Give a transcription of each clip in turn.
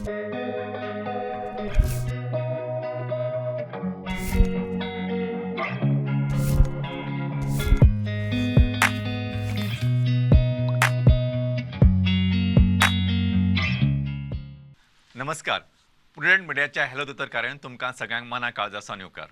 नमस्कार. प्रुडंट मिडियाच्या हॅलो दोतोर कार्यावळीन तुमकां सगळ्यांक मना काळजा सावन येवकार.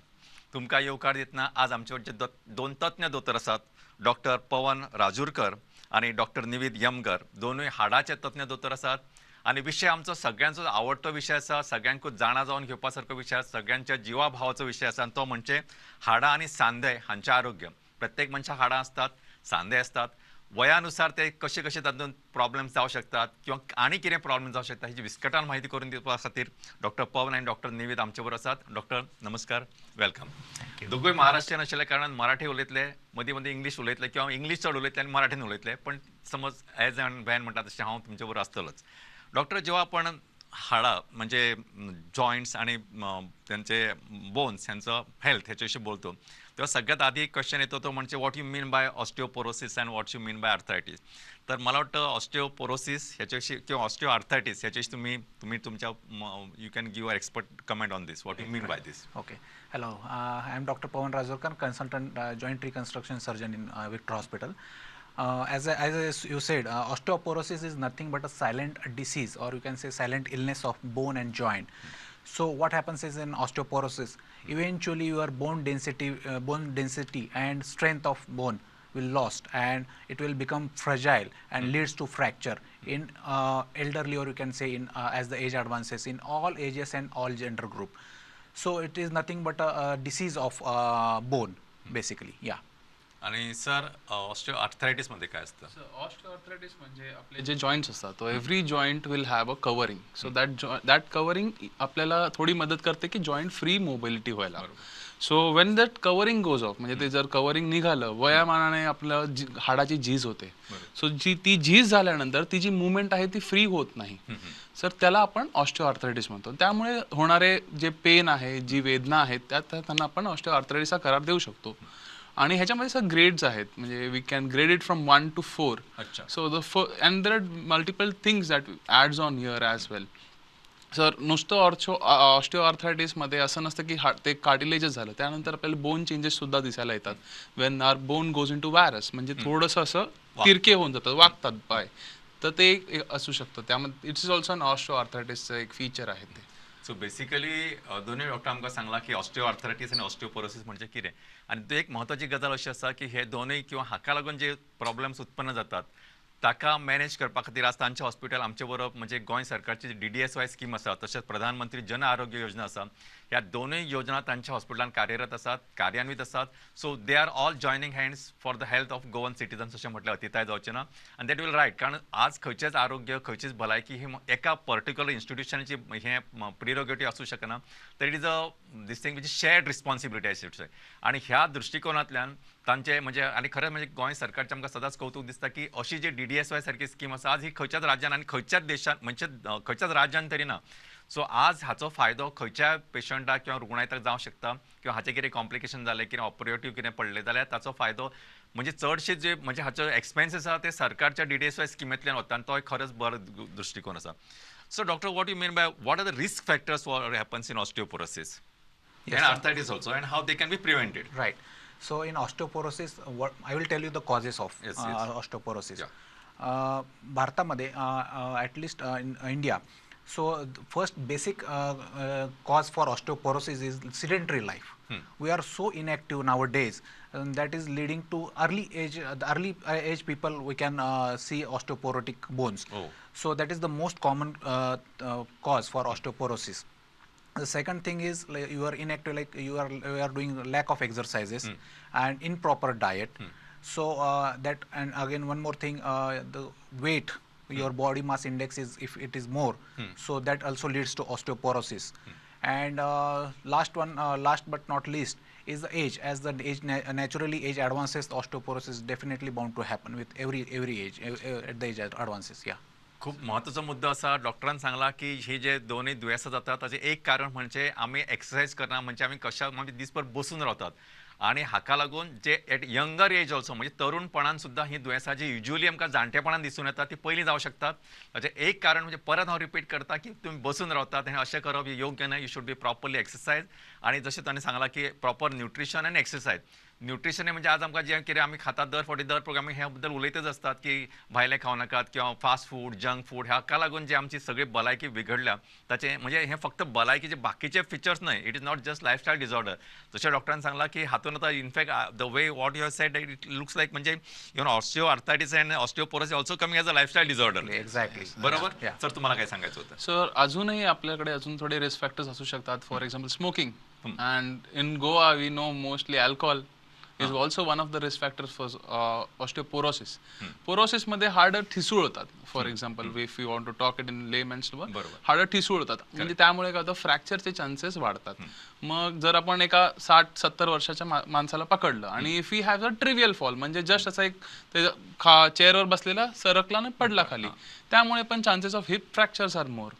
तुमकां येवकार दितना आज आमचे वटेन दोन तज्ञ दोतोर आसात, डॉक्टर पवन राजूरकर आनी डॉक्टर निवेद यमगर. दोनूय हाडाचे तज्ञ दोतोर आसात आनी विशय आमचो सगळ्यांचो आवडटो विशय आसा, सगळ्यांकूच जाणा जावन घेवपा सारको विशय आसा, सगळ्यांच्या जिवाभावाचो विशय आसा आनी तो म्हणजे हाडां आनी सांदे हांचें आरोग्य. प्रत्येक मनशाक हाडां आसतात, सांदे आसतात. वयानुसार ते कशे कशे तातूंत प्रॉब्लेम्स जावं शकतात किंवा आनी कितें प्रॉब्लेम जावं शकता हेची विस्कटान म्हायती करून दिवपा खातीर डॉक्टर पवन आनी डॉक्टर निवेद आमचे बरोबर आसात. डॉक्टर नमस्कार, welcome. दोगूय महाराष्ट्रीयन आशिल्ल्या कारणान मराठी उलयतले, मदीं मदीं इंग्लीश उलयतले किंवा इंग्लीश चड उलयतले आनी मराठीन उलयतले, पण समज एज अँड वॅन म्हणटा तशें हांव तुमचे बरोबर आसतलोच. डॉक्टर, जेव्हा आपण हाडां म्हणजे जॉयंट्स आणि त्यांचे बोन्स ह्यांचं हेल्थ ह्याच्याविषयी बोलतो तेव्हा सगळ्यात आधी एक क्वेश्चन येतो तो म्हणजे what you mean by osteoporosis and what you mean by arthritis. तर मला वाटतं ऑस्टिओपोरोसिस ह्याच्याविषयी किंवा ऑस्टिओ आर्थरायटीस ह्याच्याविषयी तुम्ही तुम्ही तुमच्या you can give our expert comment on this, what you mean by this. Okay, hello, I am doctor Pawan Rajurkar, consultant joint reconstruction surgeon in Victor hospital. As you said, osteoporosis is nothing but a silent disease, or you can say silent illness of bone and joint. So what happens is in osteoporosis, eventually your bone density and strength of bone will lost, and it will become fragile and leads to fracture in elderly, or you can say in as the age advances, in all ages and all gender group. So it is nothing but a disease of bone basically. Yeah. आणि sir, osteo आर्थरायटीसमध्ये काय असतं? Sir, osteo arthritis म्हणजे आपले जे joints असतात, तो every joint will have a covering. So that covering आपल्याला थोडी मदत करते की जॉईंट फ्री मोबिलिटी व्हायला. So when that covering goes off, म्हणजे ते जर कव्हरिंग निघालं, वयामानाने आपलं हाडाची झीज होते. सो जी ती झीज झाल्यानंतर ती जी मुवमेंट आहे ती फ्री होत नाही, सर त्याला आपण ऑस्टिओ आर्थरायटिस म्हणतो. त्यामुळे होणारे जे पेन आहे, जी वेदना आहे, त्या त्यांना आपण ऑस्टिओ आर्थरायटिसचा करार देऊ शकतो. आणि ह्याच्यामध्ये सर ग्रेड्स आहेत, म्हणजे we can grade it from 1 to 4. So the and there are multiple things that adds on here as well. Sir, नुसतं ऑस्टिओ आर्थरायटिसमध्ये असं नसतं की ते कार्टिलेजच झालं, त्यानंतर आपल्याला बोन चेंजेससुद्धा दिसायला येतात. When our bone goes into varus, म्हणजे थोडंसं असं तिरके होऊन जातात, वाकतात पाय, तर ते एक असू शकतं. त्यामध्ये it's is also an osteo आर्थरायटिसचं एक फीचर आहे ते. सो बेसिकली दोनूय डॉक्टर आमकां सांगलां की ऑस्टिओ आर्थरायटीस आनी ऑस्टिओपोरोसीस म्हणजे कितें. आनी ती एक म्हत्वाची गजाल अशी आसा की हे दोनूय किंवा हाका लागून जे प्रॉब्लेम्स उत्पन्न जातात ताका मॅनेज करपा खातीर आज तांचें हॉस्पिटल आमचे बरोबर म्हणजे गोंय सरकारची DDSY scheme आसा, तशेंच प्रधानमंत्री जन आरोग्य योजना आसा, ह्या दोनूय योजना तांच्या हॉस्पिटलान कार्यरत आसात, कार्यान्वित आसात. So they are all joining hands for the health of Goan citizens अशें म्हटल्यार अतिताय जावचें ना. आनी that will right, कारण आज खंयचेंच आरोग्य, खंयचीच भलायकी ही एका पर्टिक्युलर इन्स्टिट्युशनाची हें प्रिरोगेटीव आसूं शकना, तर it is a this thing which is shared responsibility I should say. आनी ह्या दृश्टिकोनांतल्यान तांचे म्हणजे आनी खरें म्हणजे गोंय सरकारचें आमकां सदांच कौतूक दिसता की अशी जी DDSY सारकी स्कीम आसा आज ही खंयच्याच राज्यान आनी खंयच्याच देशान म्हणजे खंयच्याच राज्यान तरी ना. सो आज हाचो फायदो खंयच्याय पेशंटाक किंवा रुग्णायताक जावं शकता किंवा हाचें कितें कॉम्प्लिकेशन जालें, कितें ऑपरेटीव कितें पडलें जाल्यार ताचो फायदो म्हणजे चडशे जे म्हणजे हाचो एक्सपेन्स आसा ते सरकारच्या DDSY स्किमींतल्यान वता आनी तो एक खरोच बरो दृश्टिकोन आसा. So doctor, what you mean by what are the risk factors for happens in osteoporosis and arthritis also and how they can be prevented? Right. So in osteoporosis, what I will tell you the causes of osteoporosis. भारतामध्ये at least in India, so the first basic cause for osteoporosis is sedentary life. We are so inactive nowadays, and that is leading to early age. The early age people we can see osteoporotic bones. Oh. So that is the most common cause for osteoporosis. The second thing is like you are inactive, like you are doing lack of exercises and improper diet. So that, and again one more thing, the weight, your body mass index is, if it is more, so that also leads to osteoporosis. And last one, last but not least, is the age. As the age naturally age advances, the osteoporosis is definitely bound to happen with every age, at the age advances. Yeah. खूप महत्त्वाचा मुद्दो आसा. डॉक्टरान सांगला की हे जे दोनूय दुयेंसां जातात ताचें एक कारण म्हणजे आमी एक्सरसायज करना, म्हणजे आमी कशा म्हणजे दीसभर बसून रावतात. आनी हाका लागून जे एट यंगर एज ऑल्सो म्हणजे तरुणपणान सुद्दां ही दुयेंसां जी युज्युअली आमकां जाणटेपणान दिसून येता ती पयलीं जावं शकतात. ताचें एक कारण म्हणजे परत हांव रिपीट करता की तुमी बसून रावतात आनी अशें करप हें योग्य न्हय. You should be properly exercise आनी जशें ताणें सांगलां की प्रॉपर न्युट्रिशन आनी एक्सरसायज. न्युट्रिशन म्हणजे आज आमकां जें कितें आमी खातात दर फावटी दर प्रोग्राम ह्या बद्दल उलयतच आसतात की भायलें खावं नाकात किंवा फास्ट फूड जंक फूड हाका लागून जी आमची सगळी भलायकी बिगडल्या ताचें म्हणजे हें फक्त भलायकीचे बाकीचे फिचर्स न्हय. It is not just lifestyle disorder. जशें डॉक्टरान सांगलां की हातून आतां in fact the way what you have said it looks like म्हणजे you know osteoarthritis and osteoporosis also coming as a lifestyle disorder. Exactly, बरोबर. सर तुम्हाला काय सांगायचं होतं? सर अजूनही आपल्याकडे अजून थोडे रिस्क फॅक्टर्स असू शकतात. For example smoking, and in Goa we know mostly alcohol is also one of the risk factors for osteoporosis. Porosis मध्ये हाडं ठिसूळ होतात. For example if you want to talk it in layman's, हाडं ठिसूळ होतात म्हणजे त्यामुळे काय होतं फ्रॅक्चरचे चान्सेस वाढतात. मग जर आपण एका 60-70 वर्षाच्या माणसाला पकडलं आणि if you have a trivial fall म्हणजे जस्ट असा एक चेअरवर बसलेला सरकला आणि पडला खाली, त्यामुळे पण chances of hip fractures are more.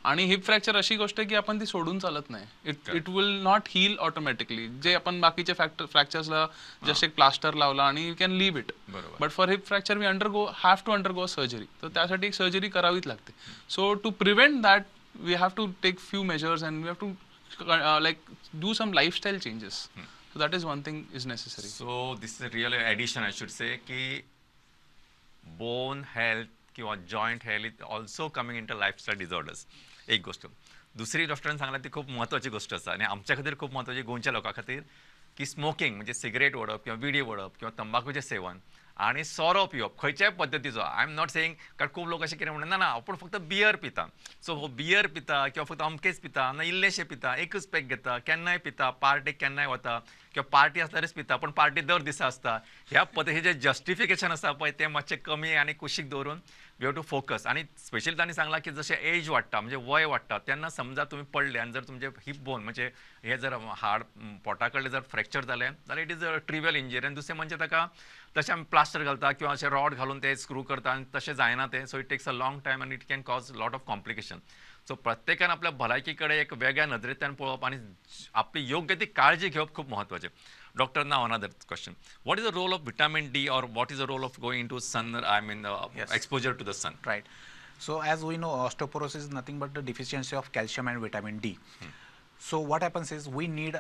आणि हिप फ्रॅक्चर अशी गोष्ट आहे की आपण ती सोडून चालत नाही. It it will not heal automatically. जे आपण बाकीचे फ्रॅक्चर्सला जस्ट एक प्लास्टर लावला आणि you can leave it, but for hip fracture we undergo have to undergo surgery. तर त्यासाठी एक सर्जरी करावीच लागते. So to prevent that we have to take few measures and we have to like do some lifestyle changes. So that is one thing is necessary. So this is real addition I should say की bone health किंवा joint health is also coming into lifestyle disorders. एक गोष्ट. दुसरी डॉक्टरांनी सांगला ती खूप महत्त्वाची गोष्ट आसा आनी आमच्या खातीर खूप म्हत्वाची गोंयच्या लोकां खातीर की स्मोकिंग म्हणजे सिगरेट ओडप किंवा विडी ओडप किंवा तंबाखूचें सेवन आनी सोरो पिवप खंयच्याय पद्दतीचो. I am not saying, कारण खूब लोक अशें कितें म्हणटा ना ना आपूण फक्त बियर पिता, सो हो बियर पिता किंवा फक्त अमकेच पिता ना इल्लेशें पिता, एकच पॅक घेता, केन्नाय पिता, पार्टेक केन्नाय वता किंवा पार्टी आसल्यारच पिता, पण पार्टी दर दिसा आसता. ह्या पद्दतीचें जें जस्टिफिकेशन आसा पळय तें मातशें कमी आनी कुशीक दवरून we have to focus. आनी स्पेशली तांणी सांगलां की जशें एज वाडटा म्हणजे वय वाडटा तेन्ना समजा तुमी पडले आनी जर तुमचें हिप बोन म्हणजे हे जर हाड पोटा कडलें जर फ्रॅक्चर जालें जाल्यार it is a trivial injury. आनी दुसरें म्हणजे ताका तशें आमी प्लास्टर घालता किंवा अशें रॉड घालून ते स्क्रू करता आनी तशें जायना तें. So it takes a long time आनी it can cause lot of complication. So प्रत्येकान आपल्या भलायकी कडेन एक वेगळ्या नदरेंतल्यान पळोवप आनी आपली योग्य ती काळजी घेवप खूब म्हत्वाचें. Doctor, now another question. What is the role of vitamin D or what is the role of going into sun, I mean exposure to the sun? Right. So as we know, osteoporosis is nothing but the deficiency of calcium and vitamin D. So what happens is we need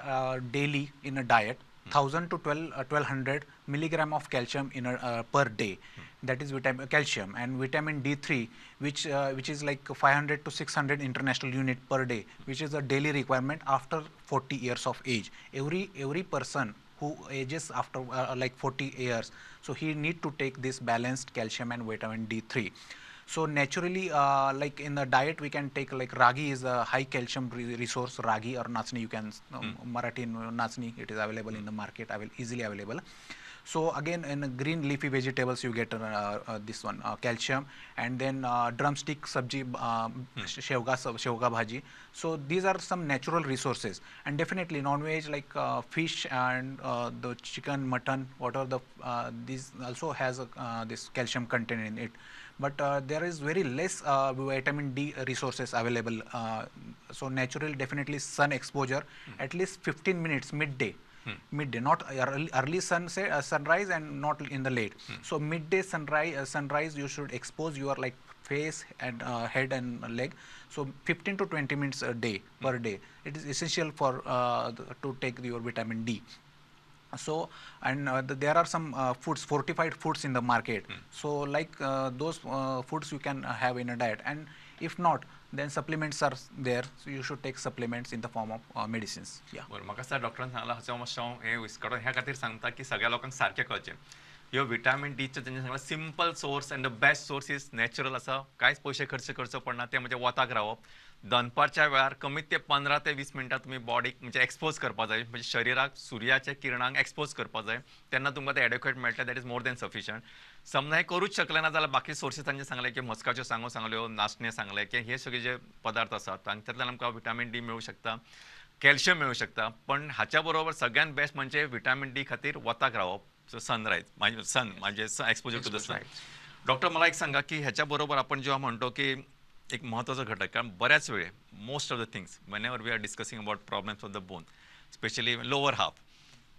daily in a diet 1000 to 1200 milligram of calcium in a, per day. That is vitamin calcium, and vitamin D3, which is like 500 to 600 international unit per day, which is a daily requirement after 40 years of age. Every person who ages after like 40 years, so he need to take this balanced calcium and vitamin D3. So naturally, like in the diet, we can take like ragi is a high calcium resource. Ragi or nachni, you can Marathi nachni, it is available in the market, easily available. So again, in green leafy vegetables, you get this one calcium, and then drumstick sabji, shevga bhaji. So these are some natural resources, and definitely non-veg like fish and the chicken, mutton, whatever the this also has this calcium content in it. But there is very less vitamin D resources available. So natural, definitely sun exposure, at least 15 minutes midday. Midday, not early sunset, sunrise, and not in the late. So midday sunrise, you should expose your like face and head and leg. So 15 to 20 minutes a day per day. It is essential for to take your vitamin D. So and there are some foods, fortified foods in the market. So like those foods you can have in a diet, and if not, then supplements are there. So you should take supplements in the form of medicines. Yeah. बरं, म्हाका दिसता डॉक्टरान सांगलां हाचो मातशें हांव हें विस्कटून ह्या खातीर सांगता की सगळ्या लोकांक सारकें कळचें. ह्यो विटामीन डीचें तेंचे सांगलां simple source and the best source is natural आसा, कांयच पयशे खर्च करचो पडना. तें म्हणजे वताक रावप, दनपारच्या वेळार कमीत ते 15 ते 20 मिनटां तुमी बॉडीक म्हणजे एक्सपोज करपाक जाय, म्हणजे शरिराक सुर्याच्या किरणांक एक्सपोज करपाक जाय, तेन्ना तुमकां तें एडेक्वेट मेळटलें. That is more than sufficient. समजा हें करूच शकलें ना जाल्यार बाकी सोर्सीस तांचे सांगले की म्हस्काच्यो सांगो सांगल्यो, नाचणे सांगले की हे सगळे जे पदार्थ आसात तांच्यांतल्यान आमकां विटामीन डी मेळूं शकता, कॅल्शियम मेळूं शकता. पण हाच्या बरोबर सगळ्यांत बेस्ट म्हणजे विटामीन डी खातीर वताक रावप, सो सनरायज म्हणजे सन म्हणजे exposure to the sun. Doctor मला एक सांगा की ह्याच्या बरोबर आपण जेव्हा म्हणतो की एक महत्त्वाचा घटक, कारण बऱ्याच वेळे most of the things whenever we are discussing about problems of the bone, specially lower half,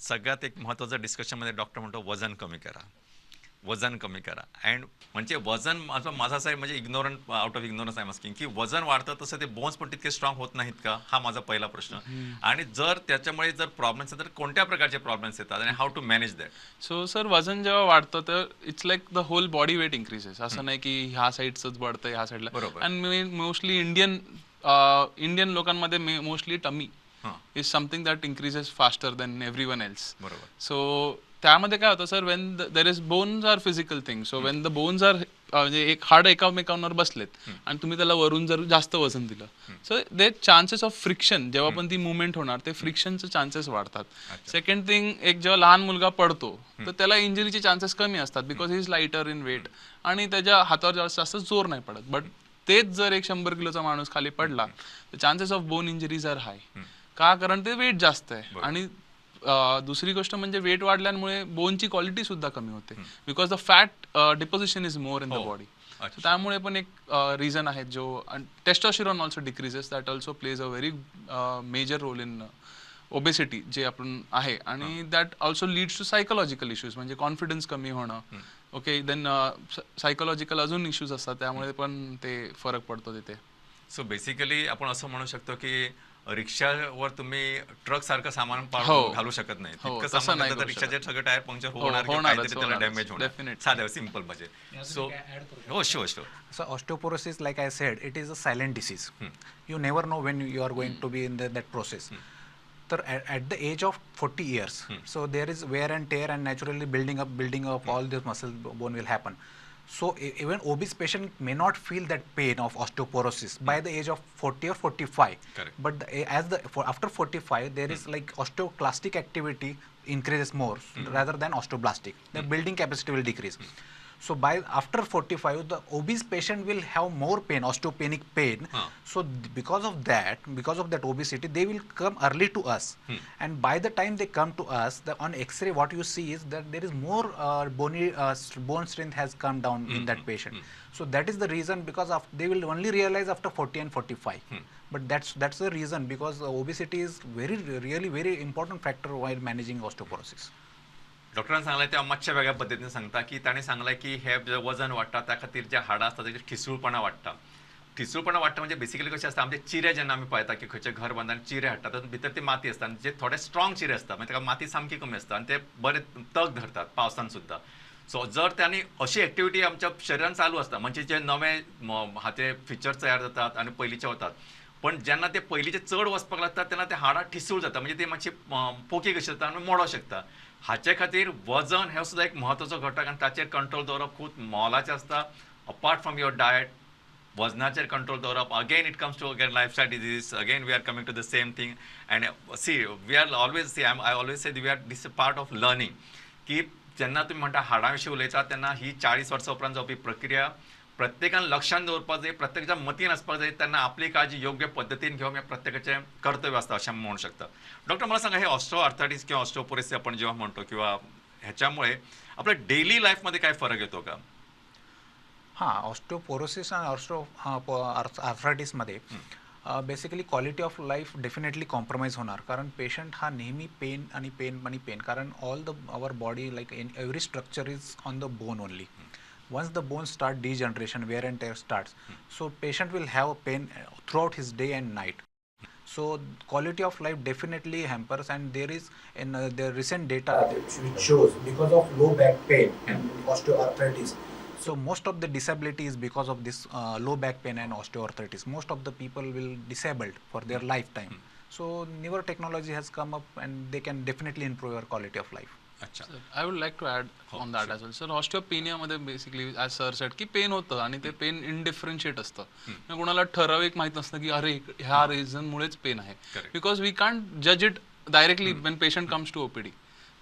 सगळ्यात एक महत्त्वाचं डिस्कशनमध्ये डॉक्टर म्हणतो वजन कमी करा, वजन कमी करा. अँड म्हणजे वजन माझा माझा असं आहे, म्हणजे ignorant, out of ignorance I asking की वजन वाढतं तसं ते बोन्स पण तितके स्ट्रॉंग होत नाहीत का, हा माझा पहिला प्रश्न. आणि जर त्याच्यामुळे जर प्रॉब्लेम्स तर कोणत्या प्रकारचे प्रॉब्लेम्स येतात आणि how to manage that? So sir, वजन जेव्हा वाढतं तर it's like the whole body weight increases. असं नाही की ह्या साईडच वाढतं ह्या साईडला. आणि मोस्टली इंडियन इंडियन लोकांमध्ये mostly tummy is something that increases faster than everyone else. So त्यामध्ये काय होतं sir, when there is bones are physical thing, so when the bones are म्हणजे एक हाड एकामेकांवर बसलेत आणि तुम्ही त्याला वरून जर जास्त वजन दिलं, so they chances of friction, जेव्हा पण ती मुवमेंट होणार ते फ्रिक्शनचे चान्सेस वाढतात. सेकंड थिंग, एक जेव्हा लहान मुलगा पडतो तर त्याला इंजुरीचे चान्सेस कमी असतात because he is lighter in weight आणि त्याच्या हातावर जास्त जास्त जोर नाही पडत. बट तेच जर एक 100 किलोचा माणूस खाली पडला तर chances of bone injuries are high. का? कारण ते वेट जास्त आहे. आणि दुसरी गोष्ट म्हणजे वेट वाढल्यामुळे बोनची क्वालिटी सुद्धा कमी होते because the fat deposition is more in the body. त्यामुळे पण एक रिझन आहे जो testosterone also decreases, that also plays a very major role in obesity जे आपण आहे. आणि that also leads to psychological issues, म्हणजे कॉन्फिडन्स कमी होणं. ओके, then psychological अजून इश्यूज असतात, त्यामुळे पण ते फरक पडतो तिथे. सो बेसिकली आपण असं म्हणू शकतो की रिक्षावर तुम्ही ट्रक सारखं सामान घालू शकत नाही, तितकं सामान घातलं तर रिक्षाचे सगळे टायर पंक्चर होणार किंवा काहीतरी त्याला डॅमेज होणार. साधं सिम्पल म्हणजे. सो हो, sure sure. So osteoporosis, like I said, it is a silent disease. You never know when you are going to be in that process. तर at the age of 40 years, so there is wear and tear and naturally building up all this muscle bone will happen. So even obese patient may not feel that pain of osteoporosis by the age of 40 or 45. Correct. But after 45, there is like osteoclastic activity increases more rather than osteoblastic. The building capacity will decrease. So by after 45, the obese patient will have more pain, osteopenic pain. So because of that obesity, they will come early to us. And by the time they come to us, on X-ray, what you see is that there is more bone strength has come down in that patient. So that is the reason, because of they will only realize after 40 and 45. But that's the reason, because obesity is very really very important factor while managing osteoporosis. डॉक्टरांनी सांगलाय त्या मातशा वेगळ्या पद्दतीन सांगता की ताणें सांगलाय की हे जे वजन वाडटा त्या खातीर जे हाडां आसता तेजेर ठिसूळपणा वाडटा. ठिसूळपणा वाडटा म्हणजे बेसिकली कशें आसता, आमचे चिरे जेन्ना आमी पळयता की खंयचे घर बांदता आनी चिरे हाडटा तातूंत भितर ती माती आसता आनी जे थोडे स्ट्रॉंग चिरे आसता म्हणजे ताका माती सामकी कमी आसता आनी ते बरे तग धरतात पावसान सुद्दां. सो जर तांणी अशी एक्टिविटी आमच्या शरिरान चालू आसता म्हणजे जे नवे हाते फिचर्स तयार जातात आनी पयलींचे वतात, पण जेन्ना ते पयलींचे चड वचपाक लागतात तेन्ना ते हाडां ठिसूळ जाता म्हणजे ते मातशी पोकी कशी जाता आनी मोडोंक शकता. हाचे खातीर वजन हे सुद्दां एक म्हत्वाचो घटक आनी ताचेर कंट्रोल दवरप खूब मोलाचें आसता. Apart from your diet, वजनाचेर control दवरप, again it comes to again lifestyle disease, again we are coming to the same thing. And see we are always see I always say we are this part of learning की जेन्ना तुमी म्हणटा हाडां विशीं उलयता तेन्ना ही 40 वर्सां उपरांत जावपी प्रक्रिया प्रत्येकान लक्षांत दवरपाक जाय, प्रत्येकाच्या मतीन आसपाक जाय, तेन्ना आपली काळजी योग्य पद्दतीन घेवप हें प्रत्येकाचें कर्तव्य आसता अशें आमी म्हणू शकता. डॉक्टर मला सांगा, हे ऑस्ट्रोआर्थरायटीस किंवा ऑस्ट्रोपोरोसिस आपण जेव्हा म्हणतो किंवा ह्याच्यामुळे आपल्या डेली लाईफमध्ये काय फरक येतो का? हां, ऑस्ट्रोपोरोसिस आणि ऑस्ट्रोआर्थरायटिसमध्ये basically quality of life definitely compromise होणार, कारण पेशंट हा नेहमी पेन आणि पेन आणि पेन, कारण all the our body like in every structure is on the bone only. Once the bones start degeneration, wear and tear starts, so patient will have a pain throughout his day and night. So quality of life definitely hampers, and there is in the recent data which shows because of low back pain and osteoarthritis, so most of the disability is because of this low back pain and osteoarthritis. Most of the people will disabled for their lifetime. So newer technology has come up and they can definitely improve your quality of life. अच्छा, I would like to add on that as well. Sir, ऑस्टिओपेनियामध्ये basically as sir said की pen होतं आणि ते pen इनडिफरन्शिएट असतं, कोणाला ठराविक माहीत नसतं की अरे ह्या रिझनमुळेच पेन आहे, because we can't जज it directly when patient comes to OPD.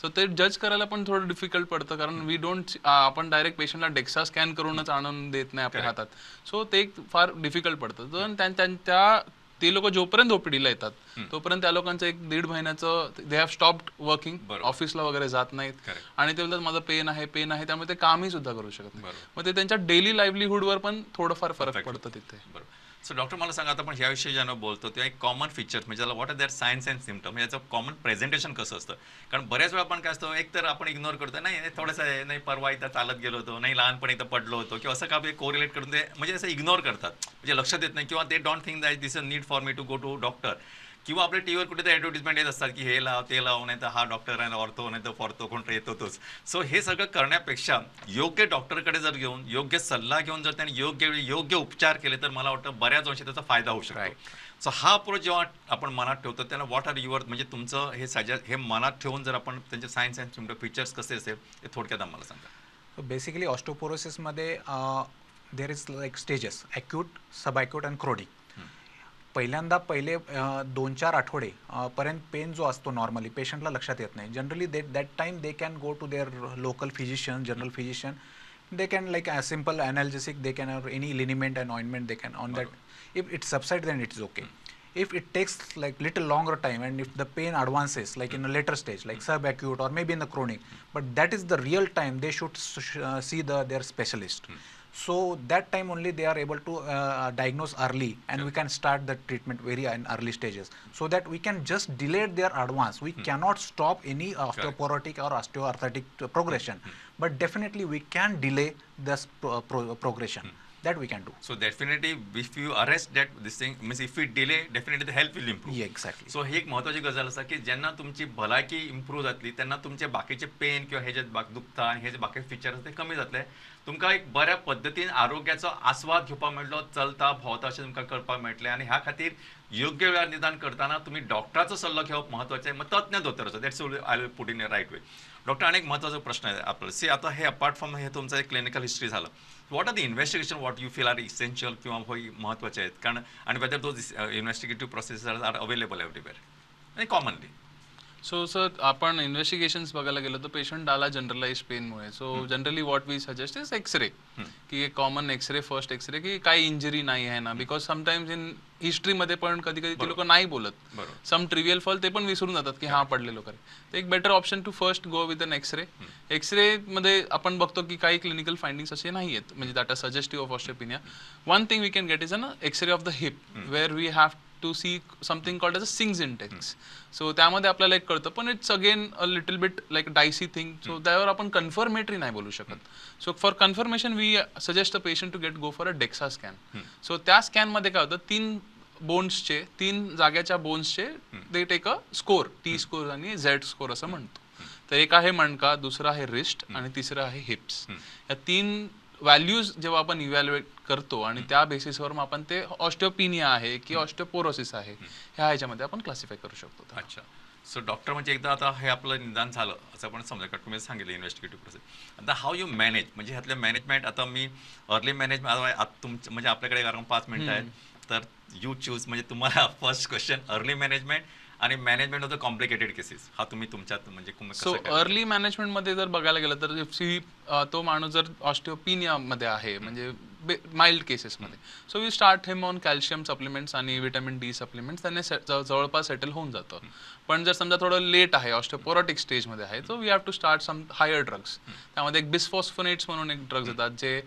So ते जज करायला पण थोडं डिफिकल्ट पडतं, कारण we don't, आपण डायरेक्ट पेशंटला डेक्सा स्कॅन करूनच आणून देत नाही आपल्या हातात. सो ते एक फार डिफिकल्ट पडतं. तर त्या ते लोक जोपर्यंत ओपीडीला येतात तोपर्यंत त्या लोकांचं 1-1.5 महिन्याचं they have stopped working, ऑफिसला वगैरे जात नाहीत आणि ते बोलतात माझं पेन आहे पेन आहे, त्यामुळे ते कामही सुद्धा करू शकत नाही. मग ते त्यांच्या डेली लाईव्हलीहुडवर पण थोडंफार फरक पडतं तिथे. बरोबर. सो डॉक्टर मला सांगा, आता आपण ह्या विषयी जेव्हा बोलतो तेव्हा एक कॉमन फीचर्स म्हणजे what are their signs and symptom, याचं कॉमन प्रेझेंटेशन कसं असतं? कारण बऱ्याच वेळा आपण काय असतो, एक तर आपण इग्नोर करतो, नाही थोडंसं आहे, नाही परवा इथं चालत गेलो होतो, नाही लहानपणी इथं पडलो होतो, किंवा असं का कोरिलेट करून ते म्हणजे असं इग्नोर करतात, म्हणजे लक्ष देत नाही, किंवा ते don't think that this a need for me to go to doctor. किंवा आपल्या टी व्हीवर कुठे ॲडव्हर्टिजमेंट येत असतात की हे लाव ते लाव, नाही तर हा डॉक्टर आहे ऑर्थो, नाही तर फॉर्थो कोणतं येतो तोच. सो हे सगळं करण्यापेक्षा योग्य डॉक्टरकडे जर घेऊन योग्य सल्ला घेऊन जर त्यांनी योग्य वेळी योग्य उपचार केले तर मला वाटतं बऱ्याच अंशी त्याचा फायदा होऊ शकतो. सो हा अप्रोच जेव्हा आपण मनात ठेवतो त्यांना what are your म्हणजे तुमचं हे सजेस्ट हे मनात ठेवून जर आपण त्यांचे सायन्स अँड सिम्प्टम फीचर्स कसे असेल ते थोडक्यात आम्हाला सांगा. बेसिकली ऑस्टिओपोरोसिसमध्ये there is like stages, acute, sub acute and chronic. पहिल्यांदा पहिले 2-4 आठवडे पर्यंत पेन जो असतो नॉर्मली पेशंटला लक्षात येत नाही. Generally they that time they can go to their local physician, general physician, they can like a simple analgesic, they can or any liniment and ointment they can on that. If it subside then it's okay. If it takes like little longer time and if the pain advances like in a later stage like subacute or maybe in the chronic, but that is the real time they should see their specialist. So that time only they are able to diagnose early and we can start the treatment very in early stages, so that we can just delay their advance. We cannot stop any osteoporotic or osteoarthritic progression, but definitely we can delay this progression. That we can do. So definitely if you arrest that this thing, means if we delay, definitely the health will improve. Yeah, exactly. So ही एक महत्वाची गजाल आसा की जेन्ना तुमची भलायकी improve जातली तेन्ना तुमचे बाकीचे पेन किंवा हे जे दुखता आनी हे जे बाकी फिचर्स ते कमी जातले, तुमकां एक बऱ्या पद्दतीन आरोग्याचो आस्वाद घेवपाक मेळटलो, चलता भोंवता अशें तुमकां करपाक मेळटलें. आनी ह्या खातीर योग्य वेळार निदान करतना तुमी डॉक्टराचो सल्लो घेवप म्हत्वाचें, मग तज्ञ दोतोराचो. That's I will put in a right way. Doctor आनी एक म्हत्वाचो प्रश्न आहे आपलो, सी आता हे अपार्ट फ्रॉम हे तुमचं एक क्लिनिकल हिस्ट्री झालं, what are the investigation what you feel are essential किंवा होय महत्वाचे आहेत, कारण आणि whether those investigative processes are available everywhere आणि कॉमनली. सो सर आपण इन्व्हेस्टिगेशन्स बघायला गेलो तर पेशंट आला generalise पेनमुळे, so generally what we suggest is x ray, की एक common x ray, first x ray की काही इंजरी नाही आहे ना, because sometimes in हिस्ट्रीमध्ये पण कधी कधी ते लोक नाही बोलत, सम ट्रिवियल फॉल ते पण विसरून जातात की हां पडलेलो खरे. तर एक better option to first go with an x ray. X ray मध्ये आपण बघतो की काही क्लिनिकल फाइंडिंग्स असे नाही आहेत म्हणजे that are suggestive of osteopenia. One thing we can get is an x ray of the hip where we have to see something called as a Singh's index. So त्यामध्ये आपल्याला एक कळतं, पण it's again a little bit like dicey thing, so त्यावर आपण confirmatory नाही बोलू शकत. So for confirmation we suggest a patient to get go for a DEXA scan. So त्या स्कॅनमध्ये काय होतं, 3 बोन्सचे, 3 जाग्याच्या बोन्सचे they take a score, T score आणि Z score असं म्हणतो. तर एक आहे मणका, दुसरा आहे रिस्ट आणि तिसरा आहे हिप्स. या 3 व्हॅल्यूज जेव्हा आपण इव्हॅल्युएट करतो आणि त्या बेसिसवर मग आपण ते ऑस्टिओपिनिया आहे की ऑस्टिओपोरोसिस आहे ह्या ह्याच्यामध्ये आपण क्लासिफाय करू शकतो. अच्छा. सो डॉक्टर म्हणजे एकदा आता हे आपलं निदान झालं असं आपण समजा, कारण तुम्ही सांगितलं इन्व्हेस्टिगेटिव्ह प्रोसेस, आता how you manage म्हणजे ह्यातलं मॅनेजमेंट. आता मी अर्ली मॅनेजमेंट तुमचं म्हणजे आपल्याकडे कारण 5 मिनिटं आहेत, तर you choose म्हणजे तुम्हाला फर्स्ट क्वेश्चन अर्ली मॅनेजमेंट आणि management of the complicated cases हा तुम्ही तुमच्यात म्हणजे. सो अर्ली मॅनेजमेंटमध्ये जर बघायला गेलं तर सी तो माणूस जर ऑस्टिओपिनियामध्ये आहे म्हणजे माइल्ड केसेसमध्ये, so we start him on calcium supplements आणि व्हिटॅमिन डी सप्लिमेंट्स, त्याने जवळपास सेटल होऊन जातं. पण जर समजा थोडं लेट आहे, ऑस्टिओपोरोटिक स्टेजमध्ये आहे, so we have to start some higher drugs. त्यामध्ये एक बिस्फॉस्फोनेट्स म्हणून एक ड्रग्स येतात जे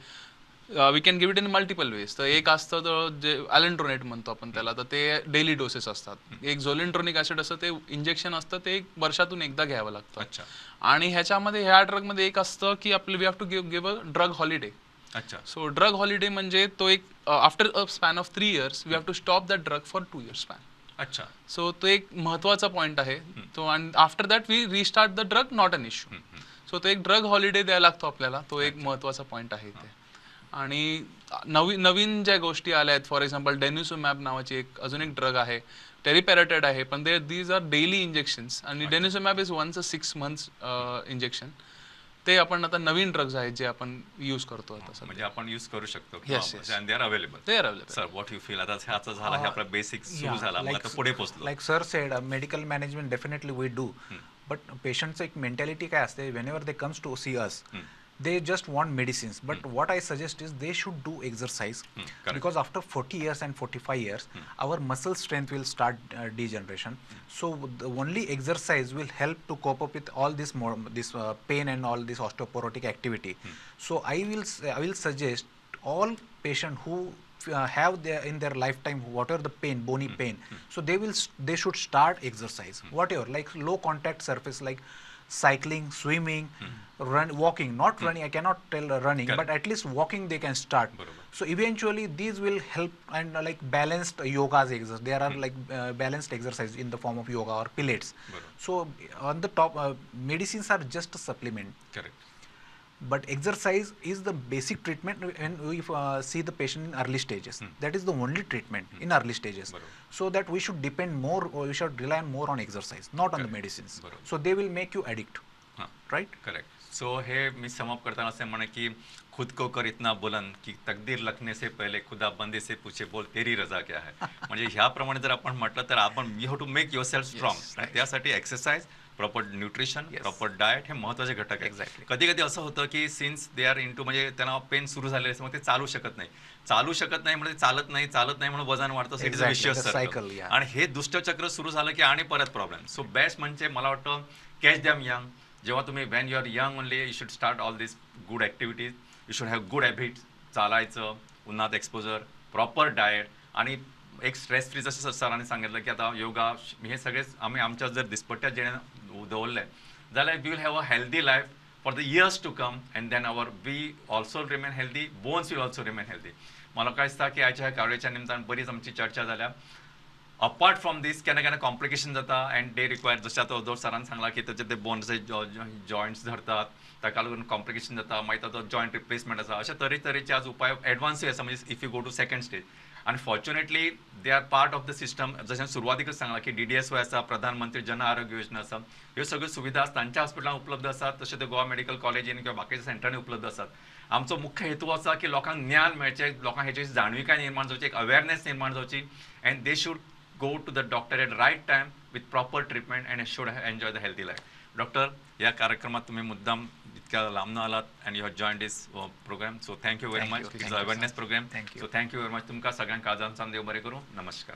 we can give it in multiple ways. तर एक असतं तर जे ॲलेंड्रोनेट म्हणतो आपण त्याला, तर ते डेली डोसेस असतात. एक झोलेंड्रोनिक ॲसिड असतं, ते इंजेक्शन असतं, ते एक वर्षातून एकदा घ्यावं लागतं. आणि ह्याच्यामध्ये ह्या ड्रगमध्ये एक असतं की आपलं we have to give a drug holiday. अच्छा. सो ड्रग हॉलिडे म्हणजे तो एक after a span of 3 years we have to stop that drug for 2 years span. अच्छा. सो तो एक महत्वाचा पॉईंट आहे तो. And after that we restart the drug, not an issue. So तो एक ड्रग हॉलिडे द्यायला लागतो आपल्याला, तो एक महत्वाचा पॉईंट आहे इथे. आणि नवीन ज्या गोष्टी आल्या आहेत, फॉर एक्झाम्पल डेन्युसोमॅब नावाची एक अजून एक ड्रग आहे, टेरिपॅराटाइड आहे, पण ते these are daily injections आणि denosumab is once a 6 months injection. ते आपण आता नवीन ड्रग्ज आहेत जे आपण यूज करतो आता, म्हणजे आपण यूज करू शकतो. They are available. They are available. Sir what you feel आता ह्याचा झाला, हे आपला बेसिक सुरू झाला, मग आता पुढे पोहोचलो. Like sir said, medical management definitely we do, but पेशंटचं एक मेंटॅलिटी काय असते, whenever they comes to see us they just want medicines, but what I suggest is they should do exercise, because after 40 years and 45 years our muscle strength will start degeneration. So the only exercise will help to cope up with all this this pain and all this osteoporotic activity. So I will suggest all patient who have their in their lifetime whatever the pain, bony pain, so they should start exercise, whatever, like low contact surface, like cycling, swimming, walking, not running, I cannot tell running, but at least walking they can start. So eventually these will help, and like balanced yogas exercise, there are like balanced exercise in the form of yoga or pilates. So on the top, medicines are just a supplement. Correct. But exercise is the basic treatment when we see the patient in early stages. That is the only treatment in early stages. So that we should depend more, or we should rely more on exercise, not on the medicines. So they will make you addict. Right? Correct. So hey, me sum up करताना असें म्हणे की खुद को कर इतना बुलंद की तकदीर लखने से पहले खुदा बंदे से पूछे बोल तेरी रजा क्या है. म्हणजे ह्याप्रमाणे जर आपण म्हटलं तर आपण you have to make yourself strong. त्यासाठी exercise, proper nutrition, proper diet हे महत्त्वाचे घटक आहेत. कधी कधी असं होतं की since they are into, म्हणजे त्यांना पेन सुरू झालेले असते, मग ते चालू शकत नाही, चालू शकत नाही म्हणजे चालत नाही, चालत नाही म्हणून वजन वाढतं. It is a vicious cycle. आणि हे दुष्टचक्र सुरू झालं की आणि परत प्रॉब्लेम. सो बेस्ट म्हणजे मला वाटतं कॅच दॅम यंग. जेव्हा तुम्ही when you are young only you should start all this good activities, you should have good habits, चालायचं, उन्हात एक्सपोजर, प्रॉपर डाएट आणि एक स्ट्रेस फ्री, जसं सरांनी सांगितलं की आता योगा, हे सगळेच आम्ही आमच्या जर दिसपट्ट्या जेणे दवरले जाल्यार we will have a healthy life for the years to come, and then our we also remain healthy, bones will also remain healthy. मला काय दिसता की आयच्या ह्या कार्याच्या निमतान बरीच आमची चर्चा जाल्या. अपार्ट फ्रॉम दीस केन्ना केन्ना कॉम्प्लिकेशन जाता अँड they require, जशें आतां दोतोर सरान सांगलां की ताचे ते बोन्स जॉयंट्स धरतात, ताका लागून कॉम्प्लिकेशन जाता, मागीर ताचो जॉयंट रिप्लेसमेंट आसा, अशे तरेतरेचे आज उपाय एडवान्सूय आसा. म्हणजे if you go to second stage, आनी fortunately they are part of the system. जशें सुरवातीकच सांगलां की DDSY आसा, प्रधानमंत्री जन आरोग्य योजना आसा, ह्यो सगळ्यो सुविधा तांच्या हॉस्पिटलांत उपलब्ध आसात, तशें ते गोवा मेडिकल कॉलेजीन किंवा बाकीच्या सेंटरांनी उपलब्ध आसात. आमचो मुख्य हेतू आसा की लोकांक ज्ञान मेळचें, लोकांक हेची जाणविकाय निर्माण जावची, एक अवेरनेस निर्माण जावची, and they should go to the doctor at right time with proper treatment and should enjoy the healthy life. Doctor, या कार्यक्रमात तुम्ही मुद्दाम इतक्या लांबन आलात and you have joined this program, so thank you very much. It's awareness program, so thank you very much. तुमकां सगळ्यांक काळजांतल्यान देव बरें करूं. नमस्कार.